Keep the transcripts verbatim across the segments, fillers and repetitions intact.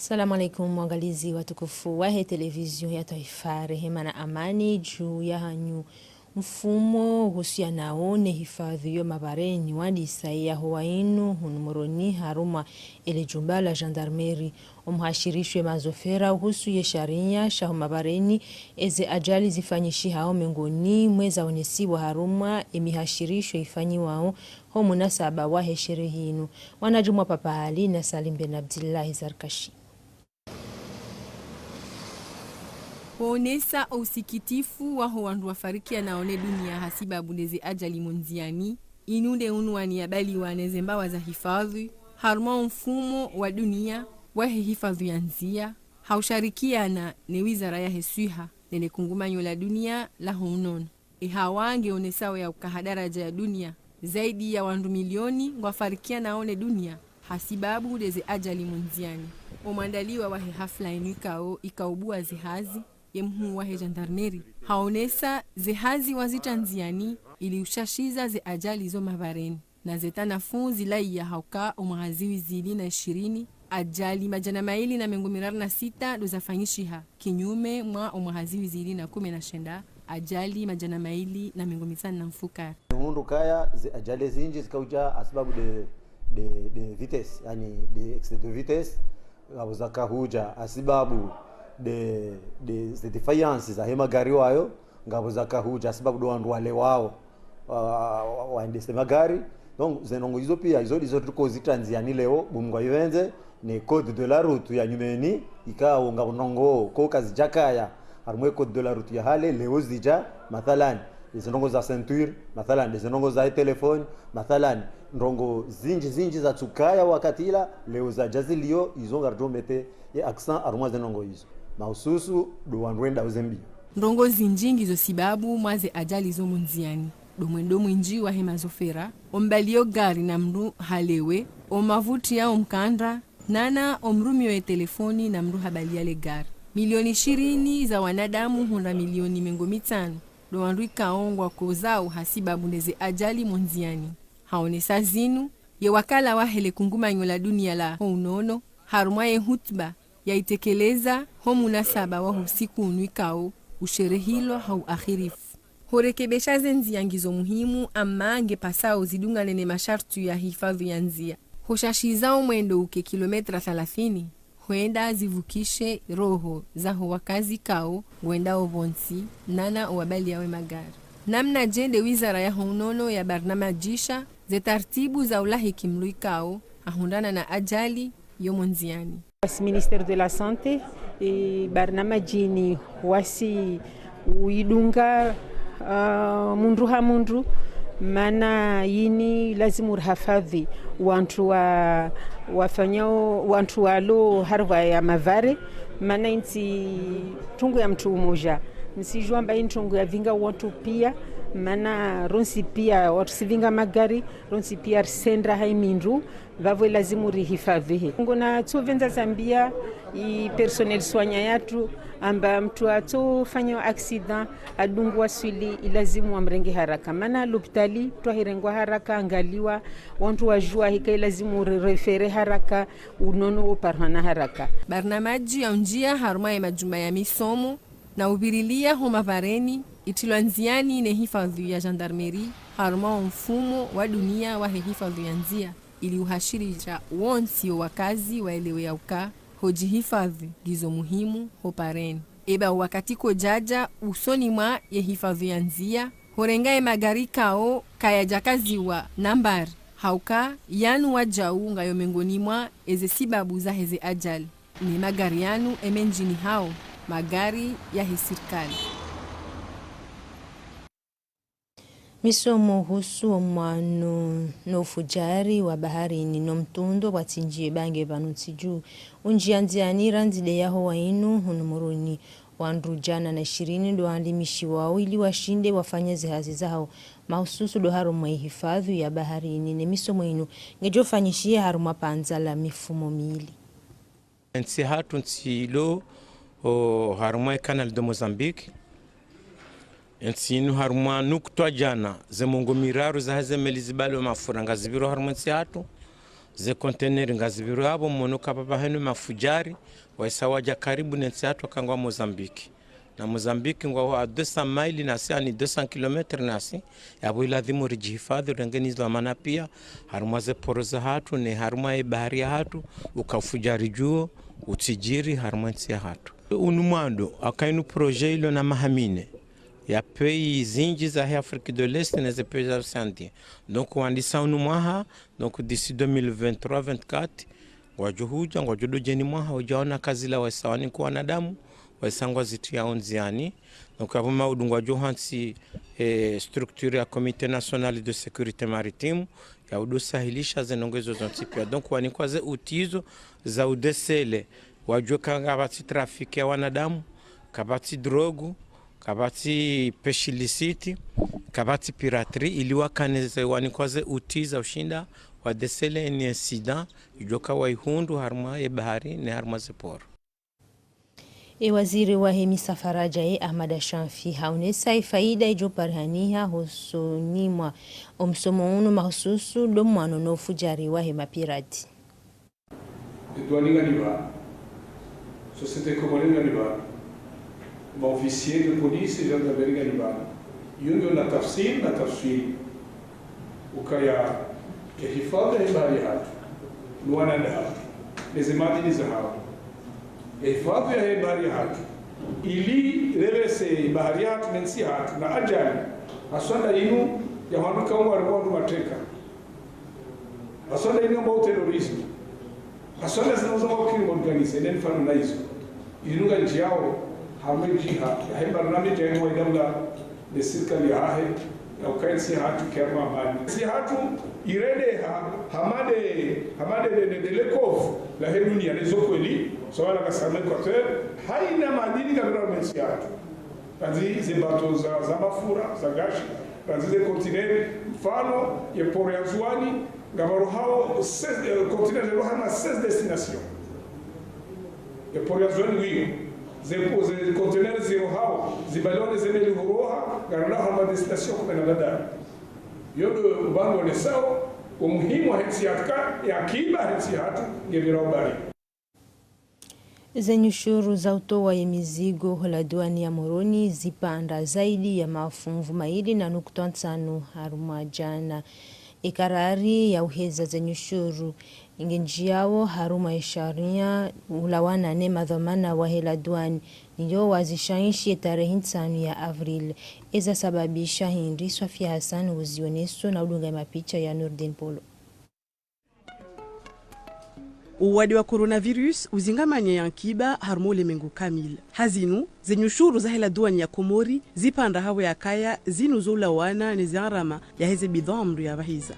Salamu alaikum, waangalizi watukufu wahe televizio ya twaifa, rehema na amani juu yahanyu. Mfumo uhusianao ne hifadhwi yo mabareni wadisa yaho wainu hunu Moroni harumwa ele jumba la gendarmerie. Omhashirisho ye mazofera uhusu ye sharia shaho mabareni, eze ajali zifanyishihao mengoni mwe zaonesiwa harumwa emihashirisho ifanyiwao ho munasaba wahe sherehe inu. Mwanajumwa Papa Ali na Salim Ben Abdillahi Zarkashi. Huonesa o usikitifu waho wandru wafarikianao ne dunia hasibabu ndeze ajali mo ndziani, inu nde unwani yabaliwa neze mbawa za hifadhwi, harumwa o mfumo wa dunia wahe hifadhwi ya ndzia, ha usharikiana ne wizara yahe swiha, nele kungumanyo la dunia laho unono. Ehawa ngeonesao ya uka ha daraja ya dunia, zaidi ya wandru milioni ngwafarikianao ne dunia, hasibabu ndeze ajali mo ndziani. Omwandaliwa wahe hafla inu ikao ikaubua ze hazi, ye mhuu wahe gendarmerie, haonesa ze hazi wazitra ndziani ili ushashiza ze ajali zo mabareni. Na ze tanafu zilaiya hauka omwaha ziwi zili na ishirini, ajali madjana maili na mengo miraru na sita ndo zafanyishiha, kinyume mwa omwaha ziwi zili na kume na shenda, ajali madjana maili na mengo mitsanu na mfukare. Hundru kaya ze ajali zinji zikauja hasibabu de, de, de vitesse, yani de excès de vitesse, ngapvo zakahuja hasibabu de, de, ze défaillance zahe magari wayo, ngapvo zakahuja hasibabu do wandru walewao, wa, wa, wa, waendese magari. Donc, ze ndrongo izo pia, izo ndizo tuko zitra ndziani leo, bo Mngu aipvendze, ne code de la route ya nyumeni, ikao ngapvo ndrongo, ko kazijakaya, harumwa e code de la route ya hale, leo zija, mathalan, eze ndrongo za ceinture, mathalan, eze ndrongo za telefoni, mathalan, ndrongo zinji, zinji zatsukaya wakati ila, leo zaja zilio, izo ngarijo mete ye accent harumwa ze ndrongo izo. Mahususu, do wandru wendao ze mbio. Ndrongo zinji ngizo sibabu mwa ze ajali zo mo ndziani. Do mwendo mwinji wahe mazofera, ombaliyo gari na mndru halewe, omavuti yao mkandra, nana omrumio ye telefoni na mndru habalia le gari. Milioni ishirini za wanadamu hundra milioni mengo mitsanu, do wandru ikao ngwakozao hasibabu ndeze ajali mo ndziani. Haonesa zinu, ye wakala wahe le kungumanyo la dunia laho unono, harumwa ye hutuba, yaitekeleza ho munasaba waho usiku unu ikao usherehilwa ha uakhirifu. Horekebesha ze ndzia ngizo muhimu, ama ngepasao zidungane ne masharti ya hifadhwi ya ndzia. Hoshashiza omwendo uke kilometra thalathini, hwenda zivukishe roho zaho wakazi ikao ngwendao pvontsi, nana owabaliao we magari. Namna je nde wizara yaho unono yabarnamajisha ze tartibu za ulahiki mndru ikao hahundrana na ajali yo mo ndziani. Wasi Ministère de la Santé, e, barnamaji ini wasi uidunga, ah, mundru ha mundru, mana ini lazimu rihafadhwi wantru wa, wafanyao, wantru walo harumwa ya mavare, mana intsi trongo ya mtru umoja. Ntsi jua amba ini trongo ya vinga wantru pia, mana rontsi pia, wantru si vinga magari, rontsi pia risendra ha imindru, vavo lazimu rihifadhwihe. Ngona tsopvendza zambia i personnel soignant yatru, amba mtru atsofanya accident, adungwa swili, ilazimu wamrenge haraka. Mana lopitali, twahirengwa haraka, angaliwa, wantru wajua hika ilazimu re-, référer haraka, unono wo parhana haraka. Barnamaji ya unjia harumwa ye majumba ya misomo, na uvirilia ho mavareni, itilwa ndziani ne hifadhwi ya gendarmerie, harumwa wo mfumo wa dunia wahe hifadhwi ya ndzia, ili uhashirisha wontsi wo wakazi waelewe ya uka, hojihifadhwi ngizo muhimu ho pareni. Eba wakati kojaja usoni mwa ye hifadhwi ya ndzia, horenga ye magari ikao kayajakaziwa nambari, hauka yanu wajau ngayo mengoni mwa eze sibabu zahe ze ajali. Ne magari yanu emenji ni hao, magari yahe sirikali. Misomo uhusu omwano no ufujari wa baharini no mtrundo wa tsinjie bange pvanu ntsi juu, unjia ndziani randzi de yaho wainu hunu Moroni. Wandru djana na ishirini ndo walimishiwao ili washinde wafanye ze hazi zahao, mahususu ndo harumwa ye hifadhwi ya baharini. Ne misomo inu ngejo fanyishiha harumwa pvandza la mifumo mili. Entsi hatru ntsi ilo, o, harumwa ye Canal de Mozambique. Entsi inu harumwa nukutwa djana ze mengo miraru zahe ze meli zibalo mafura ngazipviro harumwa entsi hatru. Ze conteneur ngazipviro yapvo, mwono ka pvapvahanu mafudjari, waisa wadja karibu ne ntsi yahatru, wakangwa Mozambique. Na Mozambique ngwawo à deux cents miles nasi, ani deux cents kilomètres nasi, yapvo ilazimu ridjihifadhwi, renge ne dhwamana pia, harumwa ze poro zahatru, ne harumwa ye bahari yahatru, uka ufudjari djuo, utsidjiri, harumwa ntsi yahatru. Unu mwando, aka inu projet ilo na maha mine, ya pays zindji zahe Afrique de l'Est, ne ze pays za Océan Indien. Donc, wandisa unu mwaha, donc d'ici deux mille vingt-trois vingt-quatre, ngwadjo hudja, ngwadjo dodjeni mwaha, udja ona ka zila waisa wanika wanadamu, waisa ngwazitriyao ndziani. Donc, yapvo maudu ngwadjo hantsi, eh, structure ya Comité National de Sécurité Maritime, ya udo sahilisha ze ndrongoo izo zontsi pia. Donc, wanikwa ze outils izo za udéceler, wadjuwe ka ngapvatsi trafic ya wanadamu, kapvatsi drogue, kapvatsi pêche illicite, kapvatsi piraterie, ili wakane ze, wanikwa ze outils za ushinda wadéceler eni incident, idjoka waihundru harumwa ye bahari ne harumwa ze poro. E waziri wahe misafara djaye Ahmada Chanfi haonesa e faida idjo parihaniha hosoni mwa omsomo unu mahususu ndo mwano no ufudjari wahe mapirati. Douane ngani pvanu, société comorien ngani pvanu, ma officier de police, gendarmerie ngani pvanu. Iyo ngiyo na tafsiri, na tafsiri. Ukaya, ye hifadhwi yahe bahari yahatru, no wanadamu, ne ze madini zahawo. Ye hifadhwi yahe bahari yahatru, ili rerese bahari yahatru, ne ntsi yahatru, na ajali, haswa nda inu, ya wandru kaunga wali wandru mateka. Haswa nda inu yambwao terrorisme. Haswa nda zinu zambwao crime organisé, ne mifano na izo. Inu ngandjiao, harumwa e djiha, yahe barnamidji yahe mwa idaula, ne sirikali yahahe, ya ukaya ntsi yahatru ike harumwa amani. Ntsi yahatru irendeha, hama nde, hama nde, nde, nde, nde le kovu lahe dunia, ne zo kweli, sawa na kasama Équateur, haina madini ngapvira harumwa ntsi yahatru. Randzi ze bateau za, za mafura, za gazi, randzi ze conteneur, mfano, ye poro ya Ndzuani, ngapvaro hawo seize, eh, conteneur zero hama seize destination. Ye poro ya Ndzuani wiyo, ze po-, ze conteneur zero hawo, zibaliwa ne ze meli huroha, ngarola hama destination kume na ndraru. Yo ndo pvanu onesao, umuhimu wahe ntsi yahatru, ye akiba yahe ntsi yahatru, ngepvirao bahari. Ze nyushuru za utowa ye mizigo ho la douane ya Moroni zipanda zaidi ya mafumvu mayili na nukta ntsanu harumwa djana. Ikarari ya uheza ze nyushuru ngendjiyawo harumwa ye sharia ulawana ne madhwamana wahe la douane, ndiyo wazishainshi ye tarehi ntsanu ya avril. Eza sababisha hindri? Sofia Hassan uzioneso na udunga ye mapicha ya Nurdin Polo. Uwade wa coronavirus uzingamanya ye ankiba harumwa ulemengu kamili. Ha zinu, ze nyushuru zahe la douane ya Komori zipanda hapvo yakaya zinu zo ulawana ne ze gharama yaheze bidhwaa mndru yapvahiza.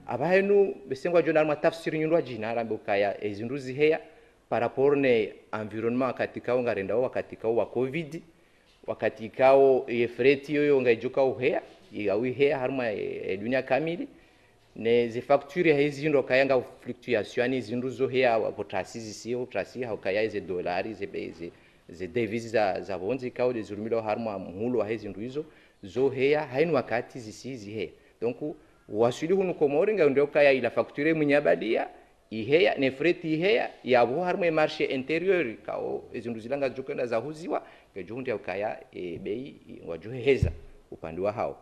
Apvahanu, bese ngwadjo ona harumwa tafsiri nyundru wa djina, rambe ukaya, e zindru ziheya, par rapport ne environnement wakati kao ngarendao, wakati kao wa covid, wakati kao ye fret yoyo ngaidjoka uheya, ye au iheya harumwa e, e dunia kamili, ne ze facture yahe zindru kaya nga fluctuation, ani zindru zoheya wa pvo trasi zisiyo, trasi hau kaya ze dolari, ze be-, ze, ze devises za, za pvondze kao nde zirumilwao harumwa mhulo wahe zindru izo, zoheya, haina wakati zisi ziheya. Donc, waswili hunu Komori ngaundre ukaya ila facture mwenye abadia, iheya, ne fret iheya, yapvo harumwa e marché intérieur, kao e zindru zila ngazidjo kwenda zahuziwa, ngedjo hundra ukaya, e, bei, ngwadjo heza, upande wahawo.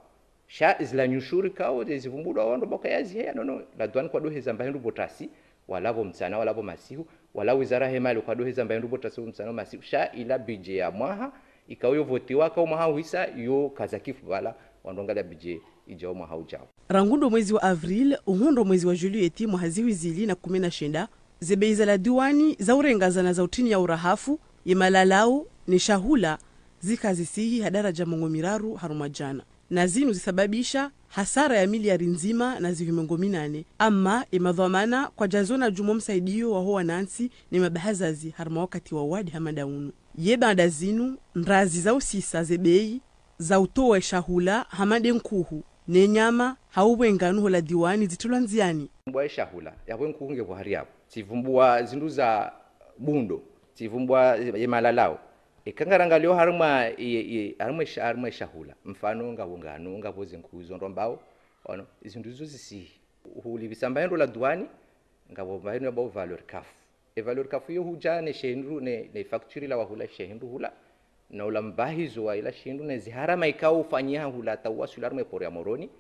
Sha zila nyushuru kao, nde zivumbulwa wandru pvo kaya ziheya, no, no, la douane kwadjo heza mba hindru pvo trasi, wala pvo mtsana, wala pvo masihu, wala wizara yahe mali kwadjo heza mba hindru pvo trasi pvo mtsana masihu. Sha ila budget ya mwaha, ikao yo votiwa kao mwaha uhisa, yo kaza kifu pvala, wandru wangalia budget idjao mwaha udjao. Rangu ndo mwezi wa avril, uhundro mwezi wa juillet mwaha zihwi zili na kume na shenda, ze bei za la douane za urenga zana za utrini ya urahafu, ye malalao, ne shahula, zika zisihi ha daraja mengo miraru harumwa djana. Na zinu zisababisha hasara ya miliari ndzima na zihwi mengo minane. Amma, e madhwamana kwadjazona djumwa msaidiyo waho wanantsi ne mabahazazi harumwa wakati wa wadi hama nda unu. Ye baanda zinu, ndrazi za usisa ze bei, za utowa e shahula, hama nde nkuhu, ne nyama, ha ubwenganu ho la douane zitolwa ndziani. Mbuwa e shahula, yapvo nkuhu ngepvo hari yapvo. Tsivumbua zindru za bundo, tsivumbua ye malalao. Eka ngarangalio harumwa ye, ye, harumwa e sha-, harumwa e shahula. Mfano, ngapvo nganu, ngapvo ze nkuhu zo ndo mbao, ono, zindru zo zisihi. Hulipvisa mba hindru la douane, Ngapvo mbahi inu yambwao valeur CAF. E valeur CAF iyo hudja ne shehindru, ne, ne facture la wahula shehindru hula, na ula mbahizo wa ila shehindru, ne ziharama ikao ufanyiha hula hata uwaswili harumwa e poro ya Moroni,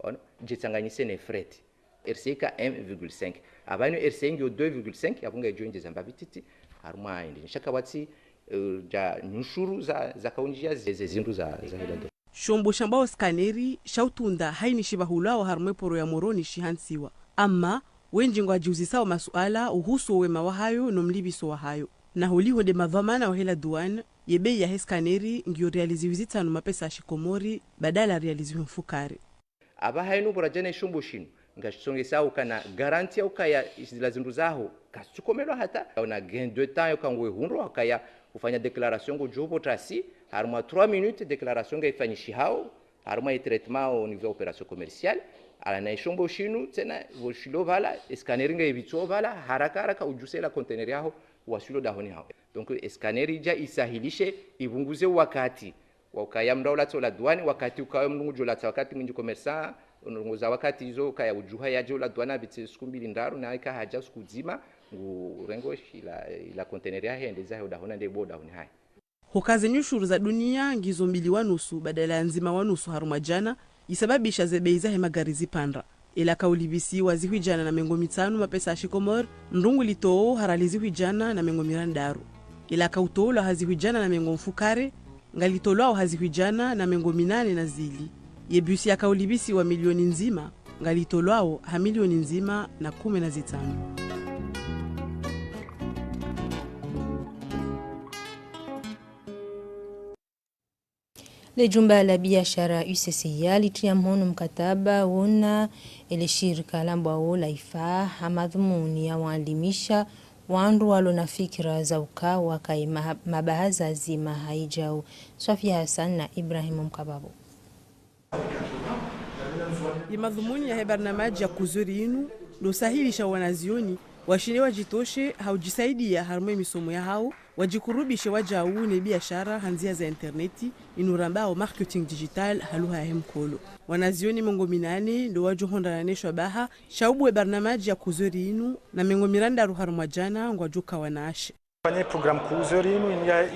ono, djitsanganyise ne fret. RCI ka un virgule cinq. Apvanu RCI ngiyo deux virgule cinq, yapvo ngayidjo ndjeza mbapvi titi, harumwa indi. Nishaka watsi, eh, dja nyushuru za, za kaundjia ze, ze zindru za, za hila ndo. Shombo shambwao scanner, sha utunda hayina shipvahulwao harumwa e poro ya Moroni shihantsiwa. Ama, wendji ngwadjiuzisao masuala uhusu o wema wahayo no mlipviso wahayo. Na holiho nde madhwamana wahe la douane, ye bei yahe scanner ngiyo riali zihwi zitsanu mapesa ya shikomori, badala riali zihwi mfukare. Apvaha inu pvo radja ne shombo shinu, ngashisongesao ukana garantie ya ukaya zila zindru zaho kazitsukomelwa hata, una gain de temps ya uka ngwe hundro, ukaya ufanya déclaration ngodjo pvo trasi, harumwa trois minutes déclaration ngayifanyishihao, harumwa ye traitement au niveau ya opération commerciale, ala na e shombo shinu, tsena, pvo shilo pvala, e scanner ngayipvitso pvala, haraka haraka udjuse la conteneur yaho, waswilo dahoni haho. Donc, e scanner idja isahilishe, ipvunguze wakati wa ukaya mndru ulatsa ula douane, wakati ukaya mndru ngudjo latsa wakati mwindji commerçant, ndrongoo za wakati izo ukaya udjuha yadje ula douane apvitse siku mbili ndraru, na ika hadja siku dzima, ngurengo shila, ila conteneur yahe, yende zahe udahoni nde pvo udahoni hahe. Hoka ze nyushuru za dunia ngizo mbili wa nusu badala ya ndzima wa nusu harumwa djana, isababisha ze bei zahe magari zipvandra. Ela ka ulipvisiwa zihwi djana na mengo mitsanu mapesa ya shikomori, mndru ngulitowo ha riali zihwi djana na mengo mirandraru. Ela ka utolwa ha zihwi djana na mengo mfukare, ngalitolwao ha zihwi djana na mengo minane na zili. Ye bus yaka ulipvisiwa milioni ndzima, ngalitolwao ha milioni ndzima na kume na zitsanu. Le jumba la biashara U C C I A litriya mhono mkataba wuna ele shirika lambwao la IFA ha madhumuni ya waalimisha wandru walo na fikira za uka wakaye maha-, mabahazazi maha idjao. Sofia Hassan na Ibrahim Mkababo. Ye madhumuni yahe barnamaji ya Kuzuri inu, ndo usahilisha wanazioni washinde wadjitoshe ha udjisaidia harumwa e misomo yahao, wadjikurubishe wadjau ne biashara ha ndzia za interneti, inu rambao marketing digital ha lugha yahe mkolo. Wanazioni mengo minane ndo wadjo hondrana ne shwabaha sha ubuwa e barnamaji ya Kuzuri inu, na mengo mirandraru harumwa djana ngwadjo ka wanawashe. Fanye programme Kuzuri inu, inu ya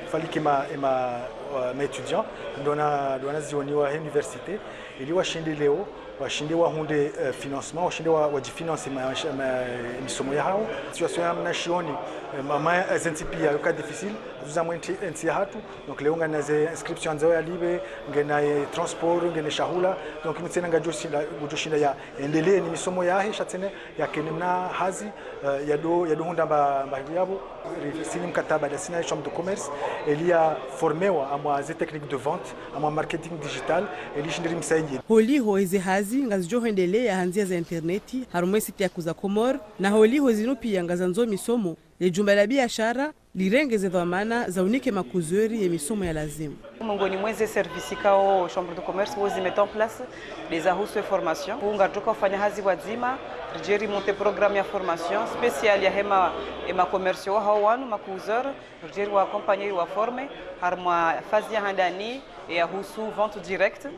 ifalike ma, ma, uh, ma étudiants, ndo wana, ndo wanazioni wahe université, ili washinde leo, washinde wahundre, eh, financement, washinde wa, wadjifinance ma, ma, misomo yahao. Situation ya mwanashioni, eh, ma, ma, eh, ze ntsi pia yoka difficile, zuza mwe ntsi, ntsi yahatru. Donc leo ngena ze inscription ndzao yalipve, ngena ye transport, ngena shahula. Donc inu tsena ngudjo shinda, ngudjo shinda yaendelee ni misomo yahe, sha tsena yakene mna hazi, eh, yado, yado hundra mba, mba yapvo. Ri signer mkataba nda sina ye Chambre de Commerce, ili yaformewa harumwa ze technique de vente, harumwa marketing digital, ili shinde rimsaidie. Holiho eze hazi ngazidjo hwendelea ha ndzia za interneti, harumwa e site ya Kuza Comores, na holiho zinu pia ngazandzo misomo, le jumba la biashara lirenge ze dhwamana za unike ma Kuzuri ye misomo ya lazimu. Mongoni mwa ze service ikao Chambre de Commerce wo zi mettre en place, nde za husu e formation. Hu ngaridjo ka ufanya hazi pvwadzima, ridje ri monter programme ya formation spécial yahe ma, e ma commerciants wahao wanu, ma Kuzuri, ridje ri wa accompagner, ri wa former, harumwa phase ya handani, ya husu vente directe,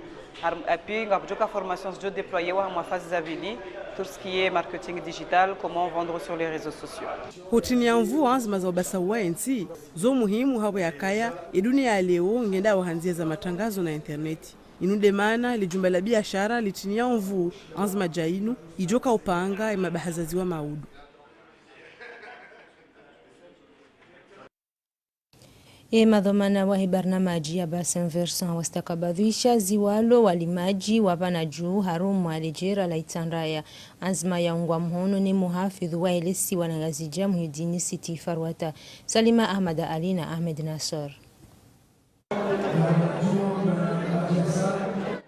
har-, et puis ngapvodjo ka formation zidjo déployéwa harumwa phase za pvili, tout ce qui est marketing digital, comment vendre sur les réseaux sociaux. Hutiniya nvuu anzima za ubasa wa entsi, zo muhimu hapvo yakaya, e dunia ya leo ngendao ha ndzia za matrangazo na interneti. Inu nde mana le jumba la biashara litiniya nvuu anzima dja inu, idjo ka upanga e mabahazazi wa maudu. E madhwamana wahe barnamaji ya Bassin Versant wastakabadhisha ziwalo walimaji wa pvanu dju harumwa le jera la Itsandraya. Anzima ya ungwa mhono ni muhafidhu wahe le siwa la Ngazidja Muhidini Siti Farwata. Salima Ahmad Ali na Ahmed Nassor.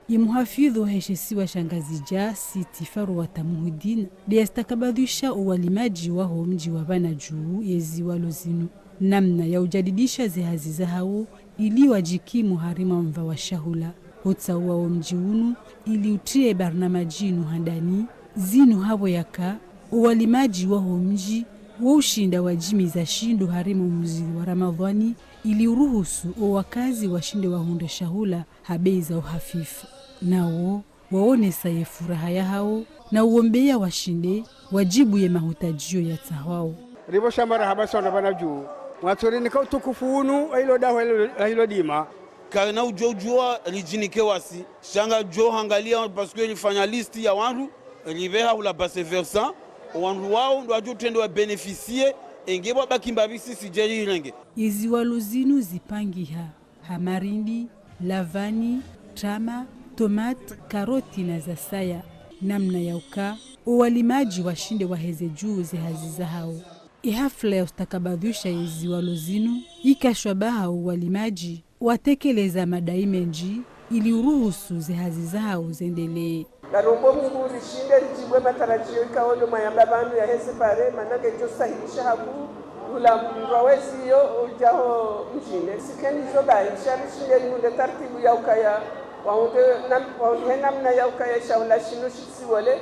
Ye muhafidhu wahe she siwa sha Ngazidja Siti Farwata Muhidini, nde yastakabadhisha o walimaji waho mdji wa pvanu dju ye ziwalo zinu namna ya ujadidisha ze hazi zahao ili wadjikimu harimwa mva wa shahula. Hutsaua o mdji unu ili utriye barnamaji inu handani, zinu hapvo yaka o walimaji waho mdji wo ushinda wadjimiza shindo harimwa o mwezi wa Ramadhwani ili uruhusu o wakazi washinde wahundre shahula ha bei za uhafifu. Nawo waonesa ye furaha yahao na uombeya washinde wajibu ye mahutadjio yatsahwao. Ripvo sha marahaba sana pvanu dju, mwatsorinika utukufu unu, ha ilo daho, ha ilo, ha ilo dima. Karina udjo udjua ridjinike wasi, sha ngadjo hangalia parce que rifanya liste ya wandru, ripveha hula bassin versant, wandru wao ndo wadjo trende wa bénéficier, enge pvwa baki mbapvi sisi djeri irenge. Iziwalo zinu zipangiha ha marindi, lavani, trama, tomate, karoti na zasaya, namna ya uka owalimadji washinde waheze dju ze hazi zahao. Ihafla ya ustakabadhwisha yeziwalo zinu ikashwa baha owalimadji watekeleza madai mendji ili uruhusu ze hazi zahao zendelee. Ngarombo Mungu rishinde ridjibu ye matarajio ikao ndo mwayamba pvanu yaheze pare, mana ngedjo sahilisha hakuu hula mndru wa wezi yo udjaho mdjini. Sikeni zo bahi, sha rishinde rihundre taratibu ya ukaya, wahundre nam-, wahundre namna ya ukaya shahula shinu shitsiwole,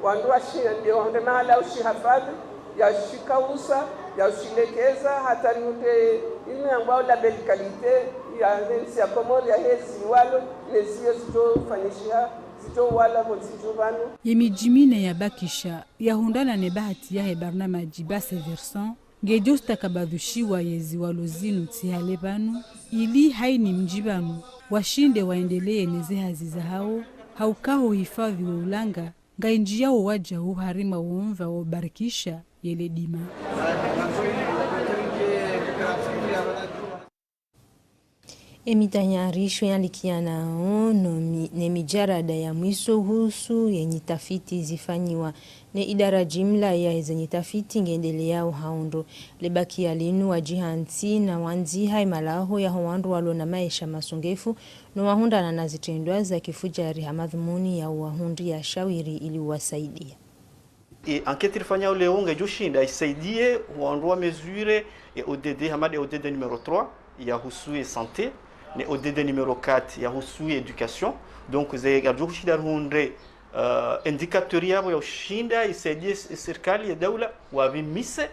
wandru washinde, wahundre mahala ushihafadhwi, ya ushikausa, ya ushilekeza, hata rihundre inu yambwao label qualité, ya ntsi ya Komori, yaheze ziwalo, ne ziyo zidjofanyishiha, zidjowala pvo ntsi dju pvanu. Ye midji mine yabakisha, yahundrana ne bahati yahe barnamaji Bassin Versant, ngedjo ustakabadhwishiwa yeziwalo zinu tsi hale pvanu, ili hayina mdji pvanu, washinde waendelee neze hazi zahao, ha uka ho hifadhwi wo ulanga, ngayindjiyao wadjau harimwa womva wo barikisha yele dima. Ye mitayarisho yalikiana no mi-, ne mijarada ya mwiso uhusu ye nyitafiti zifanyiwa ne idara jimla yaheze nyitafiti ngendeleao ha undro. Lebakia linu wadjihantsi na wandziha ye malaho yaho wandru walo na maesha masongefu no wahundrana na zitrendwa za kifujari ha madhumuni ya uwahundria shawiri ili uwasaidia. Ye enquête rifanyao leo ngedjo shinda isaidie wandru wa mesurer ye O D D, hama nde O D D numéro trois, yahusu ye santé, ne O D D numéro quatre, yahusu ye éducation. Donc, ze ngedjo shinda rihundre, euh, indicateur yapvo ya ushinda isaidie s-, sirikali ya daula wapvimise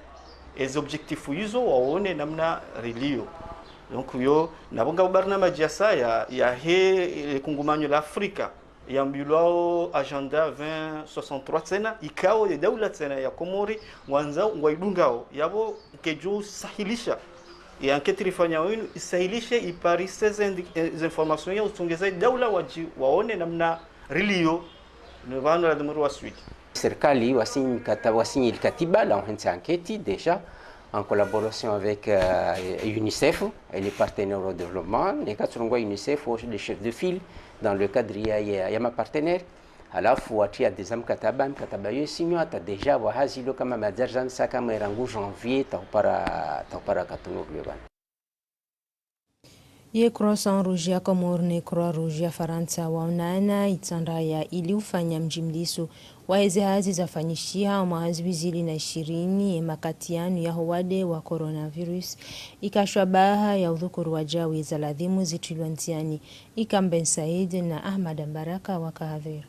eze objectif izo, waone namna rilio. Donc, yo, napvo ngapvo barnamaji yasaya, yahe, eh, kungumanyo la Afrika, yambilwao Agenda vingt soixante-trois tsena, ikao ye daula tsena ya Komori, ngwandzao, ngwaidungao, yapvo ngedjo sahilisha. Ye enquête rifanyao inu, isahilishe, iparise ze indi-, eh, ze information ya utsongeza ye daula wadji, waone namna rilio, ne pvanu ladhimu riwaswili. Sirikali wasinyi kata-, wasinyi likatiba la uhentsi enquête déjà, en collaboration avec, euh, UNICEF et les partenaires au développement. Neka tsurongoa UNICEF, wo nde chef de file dans le cadre ya, ya, ya ma partenaires. Halafu watria déjà mkataba, mkataba yo isinywa, hata déjà wahazi lo kama madjarjan sa kama rangu janvier, ta upara, ta upara katunur le pvanu. Ye Croissant Rouge ya Comores ne Croix Rouge ya Farantsa waonana Itsandraya ili ufanya mjimliso waheze hazi zafanyishiha omwaha zihwi zili na ishirini ye makati yanu yaho wade wa coronavirus. Ikashwa baha ya udhukuru wadjau yeza ladhimu zitrilwa ndziani. Ikamben Said na Ahmad Mbaraka waka hadhwir.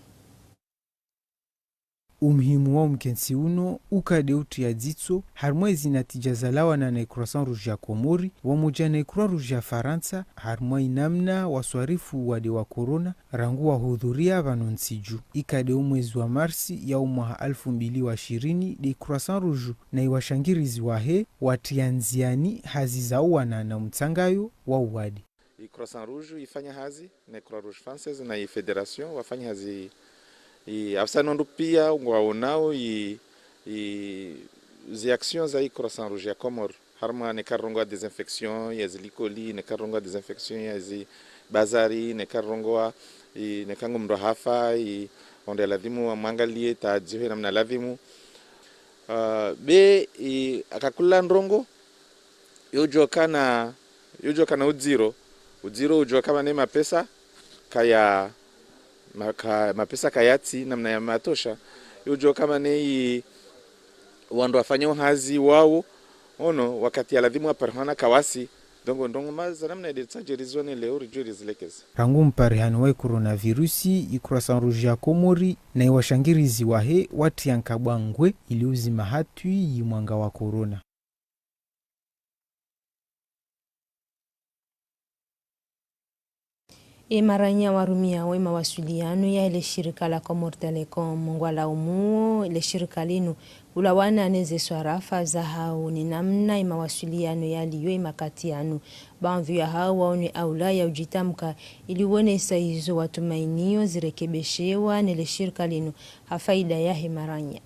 Umuhimu wa umkentsi unu uka nde utria dzitso harimwa ezi natija zalawana na Croissant Rouge ya Comores, wamoja na Croix Rouge ya Farantsa, harimwa inamna waswarifu wade wa corona, rangu wahudhuria pvanu ntsi dju. Ika nde umwezi wa marsi ya umwaha alfu mbili wa ishirini, nde Croissant Rouge na iwashangirizi wahe watria ndziani hazi za uwana na umtsangayo wa uwade. I Croissant Rouge ifanya hazi, ne Croix Rouge Française, na i Fédération wafanya hazi, i, afisa nondru pia ngwaonao i, i, zi actions za i Croissant Rouge ya Comores. Harimwa neka rongoa désinfection ya zi likoli, neka rongoa désinfection ya zi bazari, neka rongoa, i, neka ngo mndru hafa, i, onde ladhimu wamwangalie, ta adzihe namna ladhimu. Ah, be, i, akakula ndrongo, yo udjo kana, yo udjo kana udziro, udziro udjo kama ne mapesa kaya, ma-, ka-, mapesa kayatsi namna ya matosha, yo udjo kama ne i wandru wafanya uhazi wawo, ono, wakati ya ladhimu waparihana kawasi, ndrongo, ndrongo ma za namna ya detsa djeri zone leo ridjo rizilekeza. Rangu mparihano wa i coronavirus, i Croissant Rouge ya Comores, na iwashangirizi wahe, watria nkabwa ngwe, ili uzima hatwi yi mwanga wa corona. Emaranya warumiao emawasiliano yahe leshirika la Comores Telecom ngwalaumuo leshirika linu ulawana neze swarafa zahao ne namna emawasiliano yaliyo emakati yanu. Baadhwi yahao waone aula ya udjitamka ili uonesa izo watumainio zirekebeshewa ne leshirika linu ha faida yahe maranya.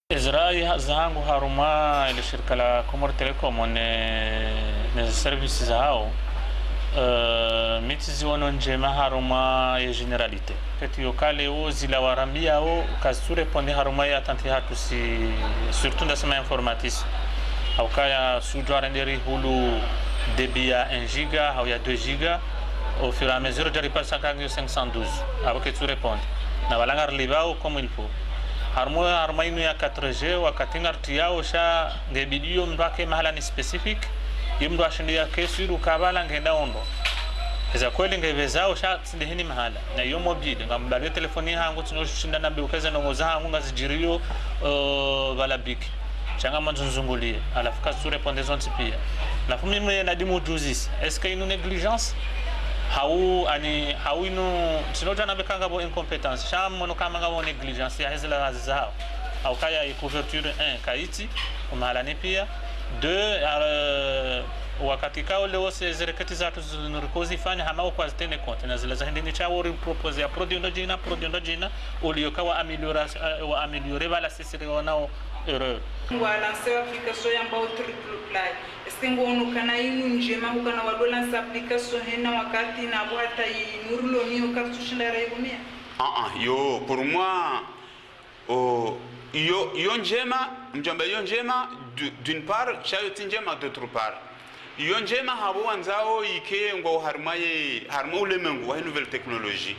Ezirai ha-, zahangu harumwa ele shirika la Comores Telecom ne, ne services zahao, eh, mi tsiziono ndjema harumwa ye généralité. Keti yo kale wo zila warambiao kazitsu répondre harumwa ye attente yahatru si, surtout ndasi ma informaticien. Haukaya sudjo arende rihulu débit ya un giga, hau ya deux giga, au fur et à mesure djari pasa kangi yo cinq cent douze. Apvo ketsu répondre. Na pvala ngarilipvao comme il faut. Harumwa, harumwa inu ya quatre G, wakati ngaritriyao sha ngebidiyo mndru ake mahalani spécifique, ye mndru ashinde yake sûr uka pvala ngenda ondro. Eza kweli ngepvezao sha tsi ndeheni mahala. Na iyo mobile, ngambalio telefoni hangu, tsino shinda nambe uka eze ndrongoo zahangu ngazidjiriyo, eh, pvala biki. Sha ngamandzo nizungulie, halafu kazitsu répondre zontsi pia. Halafu mimi nadimu djuzisi. Est-ce que inu négligence? Hau, ani, hau inu, tsino djana beka ngapvo incompétence. Sha mono kama ngapvo négligence yaheze la hazi zahao. Haukaya ye couverture, un, kayitsi, omahalani pia. Deux, euh, wakati kao leo se, ze requêtes zahatru zinu riko zifanya hama ukwa zitene compte. Na zila za hindrini sha wo riproposer ya produit ndo djina, produit ndo djina, au lieu ka wa améliorer, euh, wa améliorer pvala sisi rionao erreur. Ngwa lancer application yambwao Triple Play. Est-ce que ngoono ukana inu ndjema hukana wado lancer application hena wakati na apvo hata inu rilo niyo karitsushinda rairumia? Ah, ah, yo, pour moi, oh, yo, yo ndjema, mdjomba yo ndjema, du-, d'une part, sha yo tsi ndjema d'autre part. Yo ndjema hapvo wandzao ike ngwao harumwa ye, harumwa ulemengu wahe nouvelle technologie.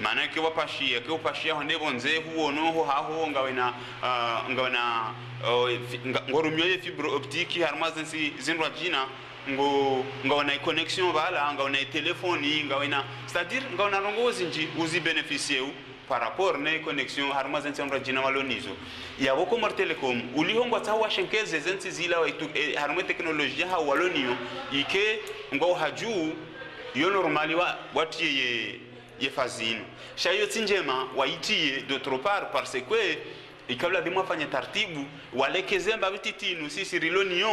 Mana ke wapashia, ke upashia honde pvondze huono ho haho ngawena, ah, ngawena, oh, fi-, nga-, ngorumio ye fibre optique harumwa zentsi zindrwadjina, ngo, ngawena connexion pvala, ngawena telefoni, ngawena, c'est-à-dire ngawena ndrongoo zindji uzi bénéficier u par rapport ne connexion harumwa zentsi ndrwadjina walo nizo. Yapvo Comores Telecom, uliho ngwatsaho washenkeze zentsi zila waitu, eh, harumwa technologie hao walo niyo, ike ngwao hadju, yo normal wa, watriye ye, ye phase inu. Sha yo tsi ndjema, wayitriye d'autre part, parce que, ikao ladhimu wafanye taratibu, walekeze mbapvi titi inu, sisi rilo niyo,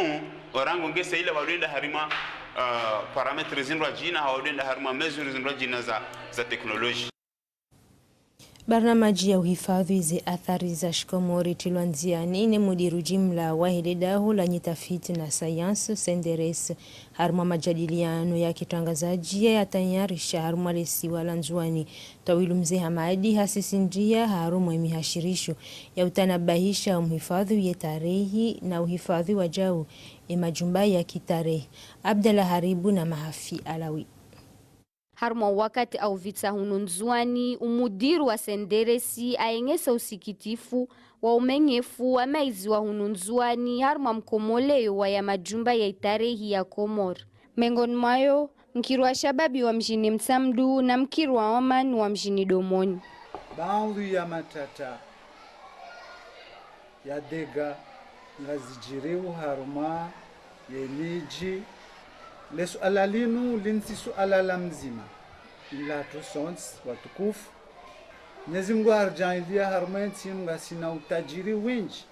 orango ngese ila wado enda harumwa, ah, paramètres zindrwadjina, hau wado enda harumwa mesures zindrwadjina za, za technologie. Barnamaji ya uhifadhwi ze athari za shikomori itrilwa ndziani ne mudiru jimla wahe le daho la nyitafiti na sayansi, CNDRS, harumwa majadiliano ya kitrangazadji yatayarisha harumwa lesiwa la Ndzuwani. Tawilu Mze Hamadi hasisindria harumwa emihashirisho ya utanabahisha omuhifadhwi ye tarehi na uhifadhwi wajau emajumba ya kitarehi. Abdallah Haribu na Mahafi Alawi. Harumwa wakati auvitsa hunu Ndzuwani, umudiru wa CNDRS aengesa usikitifu wa umenyefu wa maizi wa hunu Ndzuwani harumwa mkomoleyo wa ya majumba ya itarehi ya Komori. Mengoni mwayo, mkiri wa shababi wa mjini Mtsamdu na mkiri wa Oman wa mjini Domoni. Baadhwi ya matata ya dega ngazijiriwo harumwa ye miji. Le suala linu lintsi suala la mdzima. Ila tusontsi watukufu. Mwenyezi Mungu harijaliya harumwa entsi inu ngasina utajiri windji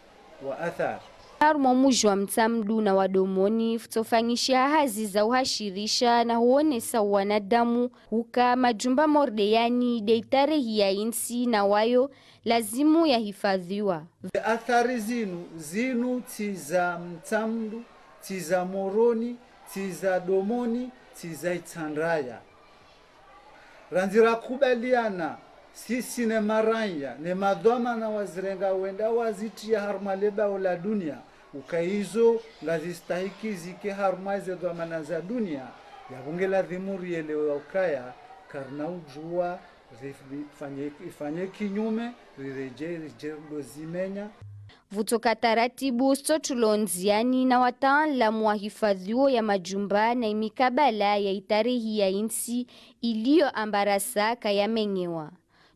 wa athari. Harumwa muji wa Mtsamdu na wa Domoni, futsofanyisha hazi za uhashirisha na huonesa wanadamu huka majumba mordeyani de itarehi ya intsi na wayo lazimu yahifadhiwa. Ze athari zinu, zinu tsi za Mtsamdu, tsi za Moroni, tsi za Domoni, tsi za Itsandraya. Randzi rakubaliana, sisi ne maranya, ne madhwamana wazirenga wenda wazitriya harumwa le bao la dunia, uka izo ngazistahiki zike harumwa ze dhwamana za dunia, yapvo nge ladhimu rielewe ukaya, karina ujuwa, rifanye, ifanye kinyume, rireje, rije ridozimenya. Pvutsoka taratibu, sitso tulo ndziani na wataanlamu wa hifadhiwo ya majumba na imikabala ya itarehi ya intsi iliyo ambarasa kayamenyewa.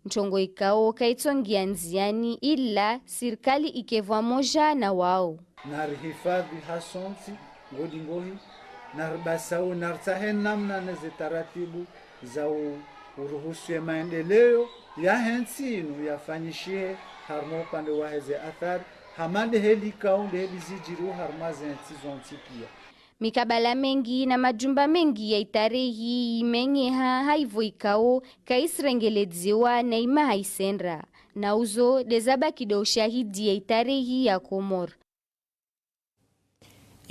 Ntrongo ikao kaitsongia ndziani ila sirikali ike pvwamoja na wao. Narihifadhi hasontsi, ngodi ngohi, naribasawo, naritsahe namna neze taratibu, za u-, uruhusu ye maendeleo yahe ntsi inu yafanyishihe harumwa upande waheze athari, hama ndeheli ikao ndeheli zidjiriwo harumwa ze ntsi zontsi pia. Mikabala mengi na majumba mengi ya itarehi imenyeha haivo ikao kaisirengeledziwa na imaha isendra. Na uzo ndezabaki ndo ushahidi ya itarehi ya Komori.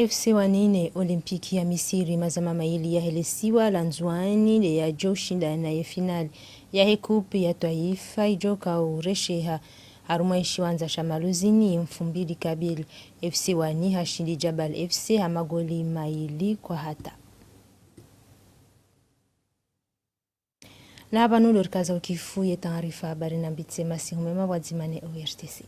FC Wani ne Olympique ya Misiri mazama maili yahe lesiwa la Ndzuani nde yadjo shindana ye finali yahe coupe ya twaifa idjo kauresheha harumwa ishiwandza sha Maluzini mfumbili kabili. FC Wani hashindi Jabal FC ha magoli maili kwa hata. Na hapvanu ndo rikaza ukifu ye taarifa habari na mbitse masihu mema pvwadzima ne ORTC.